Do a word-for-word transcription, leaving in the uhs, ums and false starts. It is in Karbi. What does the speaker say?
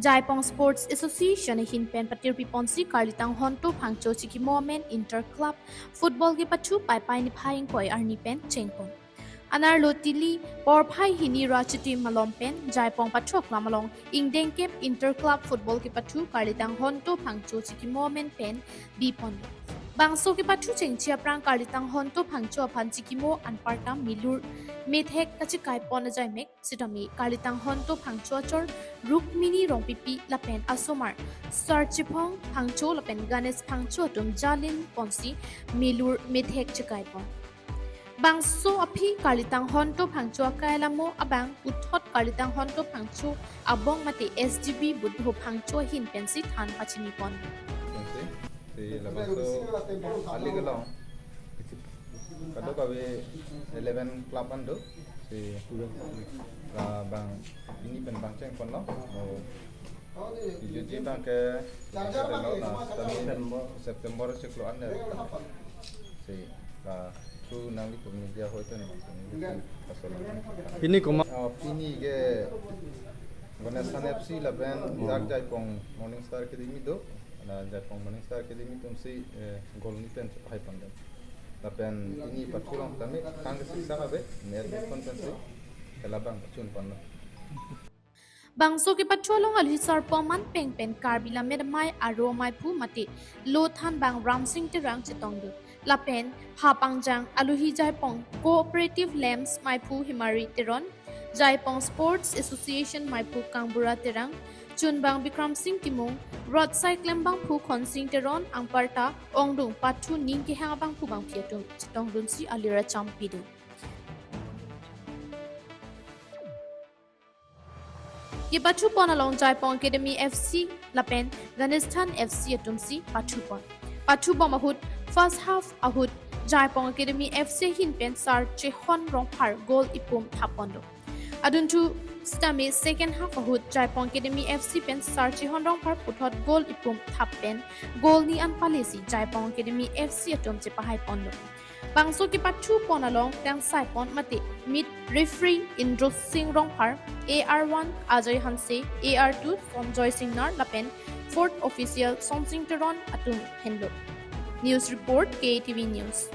Jaipong Sports Association ahin pen patirpi ponsi Karlitang Honto Phangcho Chikimo Men Inter Club Football kepathu Paipai niphai ingkoi arni pen chengpon. Anerlo Tili porphai hini ra chitim malom pen Jaipong pathok lam along ingdengkep Inter Club Football kepathu Karlitang Honto Phangcho Chikimo Men pen bipon. Bangso kepathu chengchi aphrang Karlitang Honto Phangcho aphan chikimo anparta milur methek kachekaipon ajaimek sitame Karlitang Honto Phangcho achor Rukmini Rongpipi lapen asomar Sarchiphong Phangcho lapen Ganesh Phangcho atum jalin ponsi milur methek chekaipon. Bangso aphi Karlitang Honto Phangcho akai alamo abang puthot Karlitang Honto Phangcho abong mate S G B Buddho Phangcho ahin pensi than pachinipon. Pensi, si labangso alig along kadokave eleven club an do, si labang ini pen bang chengponlo. Oh. Ijuji abang ke lo na September, September chiklo an de. Si la tu nangli pu media hoi pen kasolong. Pini koma Oh, pini ke Ganesh Than F C lapen dak Jaipong Morning Star Academy do. Na Jaipong Morning Star Academy atumsi eh, goal ni pen chepahai pon dam. Lapen pini pathu along tame kang ke siksa kabe net kon pensi kelabang pachun ponlo. Bangso kepathu along aluhi sarpo man peng pen Karbi Lammet Amei aro maiphu mate Lothan bang Ramsing Terang chetongdun. Lapen phapangjang aluhi Jaipong Cooperative Lamps maiphu Himari Teron, Jaipong Sports Association maiphu Kangbura Terang, chunbang Bikram Sing Timung, roadside klembangphu Khonsing Teron anparta ongdung pathu ning kehang abangphu bangphi atum chetongdunsi alir acham pidun. Kepathu pon along Jaipong Academy F C lapen Ganesh Than F C atumsi pathu pon. Pathu bom ahut first half ahut Jaipong Academy F C ahin pen Sarchihon Rongphar goal ipum thap pon do. Adunthu sitame second half ahut Jaipong Academy F C pen Sarchihon Rongphar puthot goal ipum thap pen goal ni an palesi Jaipong Academy F C atum chepahai pon do. Bangso kepathu pon along kangsai pon mate meet referee Indro Sing Rongphar, A R one Ajay Hanse, A R two Sonjoy Singnar lapen fourth official Sonsing Teron atum henlo. News report, K T V News.